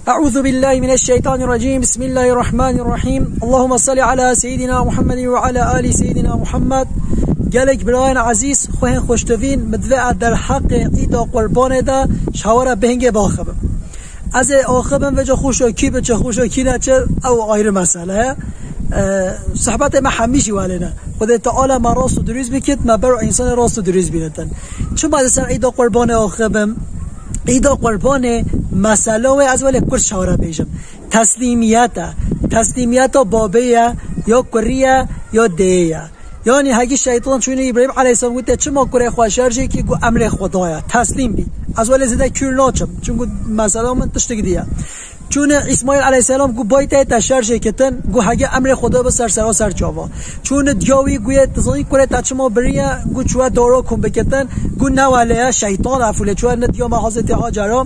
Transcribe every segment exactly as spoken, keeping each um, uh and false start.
أعوذ بالله من الشيطان الرجيم. بسم الله الرحمن الرحيم. اللهم صل على سيدنا محمد وعلى آل سيدنا محمد. Gelek birayên ezîz, xwehên xweştivîn, min divê ez derheqê îda qurbanê de ji hewa re bi hingê biaxivim. Ez ê axivim, vêca xweşa kî biçe, xweşa kî neçe, ew ayrı mesele ye. E, sohbetê me hemî jî welê ne. Xwedê Teala me rast û dirûst bikit, me ber û însanê rast û dirûst bînitin. Çima di ser îda qurbanê axivim? Îda qurbanê, mesela wê ez welê kurt şawra bêjim. Teslîmiyet e. Teslîmiyeta babê ye, ya kurî ye, ya dêyê ye. Yanî hegî şeytan çûnî Îbrahîm aleyhisselam gote, "Çima kurê xwe şerjê kî?" Got, "Emrê Xweda ye. Teslîm bî. Ez welê zêde kûr naçim. Çunku mesela min tiştik diye." Çûne Îsmaîl aleyhisselam got, "Bayê te te şerjê kitin." Got, "Hege emrê Xweda bi ser sera ser çava." Çûne diya wî, got, "Yê tu zanî kurê te çima biriye?" Got, "Çûye dara kom bikitin." Got, "Ne welê ye, şeytan efûle çûye ne diya me Hazretî Hacera."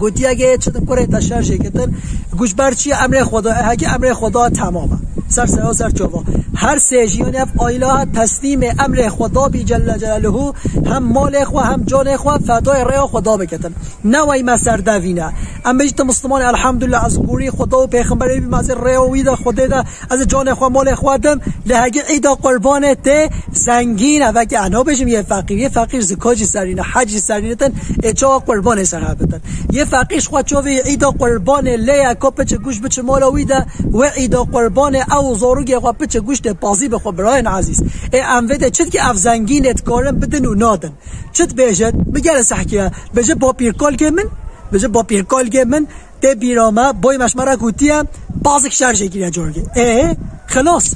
Gotiye, "Ge çi kurê te şerjê kitin?" Got, "Ji ber çi ye? Emrê Xweda, hege emrê Xweda temam e. Ser sera ser çava." Her sê jî, yanî ev aîla teslîmê emrê Xweda bî Celle Celaluhu, hem malê xwe, hem canê xwe fedayê rêya Xweda bikitin. Ne wey me serdevîne. Em bêjî tu Misliman î, elhamdulillah, ez gorî Xweda û Pêxemberê bî, ez ê rêya wî de Xwedê de, ez ê canê xwe, malê xwe dim. Lê hegî îda qurbanê tê zengîn e, veke ez nabêjim yê feqîr. Yê feqîr zika jî serîne, hec jî serînitin, ê çawa qurbanê ser hev bitin. Yê feqîr ji xwe çavê îda qurbanê lê ye, ka piçe guş biçe mala wî de, wê îda qurbanê ew zarokê xwe piçe guş tê pazî bi xwe birayên ezîz. Ê em vê de çi dike ev zengînê dikarin bidin û nadin. Çi dibêjit? Bigere sehkiye. Bêje bapîrkalkê min, bêje bapîrkalkê min tê bîra me, boy me ji me re gotiye, pazik şerjê kiriye cargê. Ê, xilas.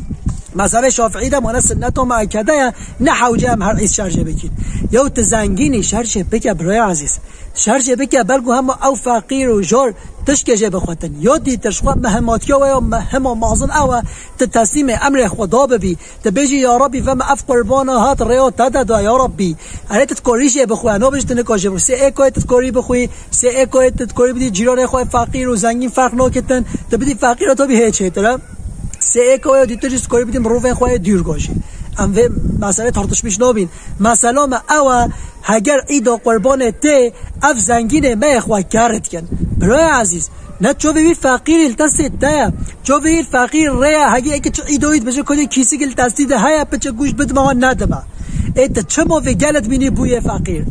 Mezhebê Şafiî de mane sinneta muekkede ye, ne hewce em her îz şerjê bikin. Yew tu zengînî şerjê bike birayê ezîz. Şerjê bike belku hema ew feqîr û jar tişkê jê bixwetin. Ya dîtir ji xwe mihimatiya we ya mihima mezin ew e, tu teslîmê emrê Xweda bibî. Dibêjî, "Ya Rabbî, ve me ev qurbana hat rêya te de da, ya Rabbî." Erê tu dikorî jê bixwe, nabêjî tu nikarî jê bixwî. Sê êkoyê tu dikorî bixwî, sê êkoyê tu dikorî bidî cîranê xwe, feqîr û zengîn ferq naketin. Tu bidî feqîra, tu bî hê çêtir e. Sê êkoya dîtir jî dikorî bidî mirovên xwe yê dûrga jî. Em vê meselê tartışmîş nabîn. Mesela me ew e, heger îda qurbanê tê, ev zengînê me yê xwe kerê dikin. Birayê ezîz, ne çavê wî feqîrî li destê te ye. Çavê wî feqîr rê ye, hegî eke çi îdoyî dibêje, kodê kîsik li destî de heye, piçe guş bidime wan nedime. Ê, tu çima vê gelê dibînî bûyê feqîr?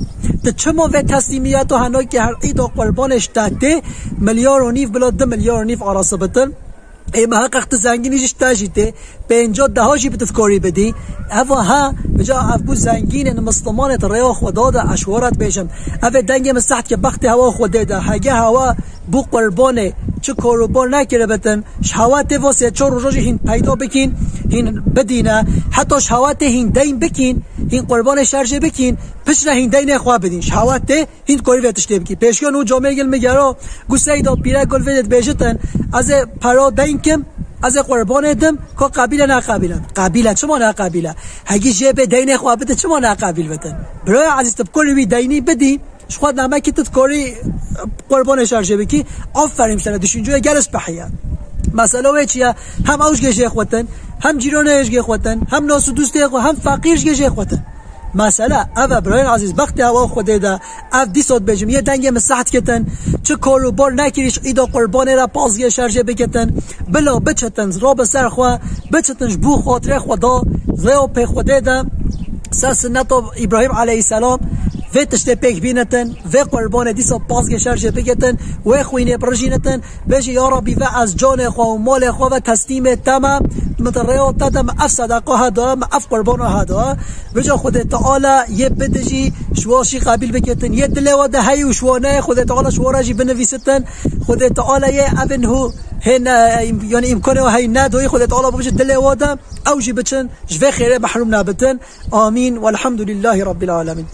Tu çima vê teslîmiyeta henokê her îda qurbanê ji te tê, milyar û nîv bila du milyar û nîv arası bitin? Ê, miheqeq tu zengînî jî ji te jî tê, pênca deha jî bi tu dikorî bidî. Eva ha, bica ev bû zengînên Mislimanê di rêya Xweda de, ez ji we re dibêjim. Ev ê dengê min seht ke bextê hewa Xwedê de, hege hewa bû qurbanê, çi kor û bar nekiribitin, ji hewa tê va sê çar roja jî hîn peyda bikîn, hîn bidîne, heta ji hewa tê hîn deyn bikîn, hîn qurbanê şerjê bikîn, piştre hîn deynê xwe bidîn. Ji hewa tê hîn korî vê tiştê bikî. Pêşiya nû camêrgil min gero, gu Seyda pîre gul vê dê dibêjitin, ez ê pera deyn kim, ez ê qurbanê dim, ka qebîle ne qebîle. Qebîle, çima ne qebîle? Hegî jê bê deynê xwe bide, çima ne qebîl bitin? Biraya ezîz, tu bi kurî wî deynî bidî, ji xwe demekî tu dikorî qurbanê şerjê bikî, aferîn sene, düşünceye gel spehiye. Mesela wê çi ye? Hem ew ji gê jê xwetin, hem cîranê jê xwetin, hem nas û dûstê xwe, hem feqîr ji gê jê xwetin. Mesela, ev e, birayên ezîz, bextê hewa Xwedê de, ev dîsa dibêjim, yê dengê min seht ketin, çi kor û bar nekirî ji îda qurbanê re pazgê şerjê bikitin, bila biçitin, rabe ser xwe, biçitin ji bo xatirê Xweda, rêya pê Xwedê de, ser sinneta Îbrahîm aleyhisselam, vê tiştê pêk bînitin, vê qurbanê dîsa pazgê şerjê bikitin, wê xwînê birijînitin, Bêjî, ya Rabbî, ve ez canê xwe û malê xwe ve teslîmê te me, min di rêya te de me ev sedeqa heda, me ev qurbana heda. Vêca Xwedê Teala yê bide jî ji wa jî qebîl bikitin. Yê dilê we de heyî û ji wa neyê, Xwedê Teala ji wa re jî binivîsitin. Xwedê Teala yê evin hû hê ne, yanî îmkanê we heyî nedoyî, Xwedê Teala bibêje dilê we de, ew jî biçin, ji vê xêrê mehrûm nebitin. Amîn. Welhamdulillahî Rabbil Alemin.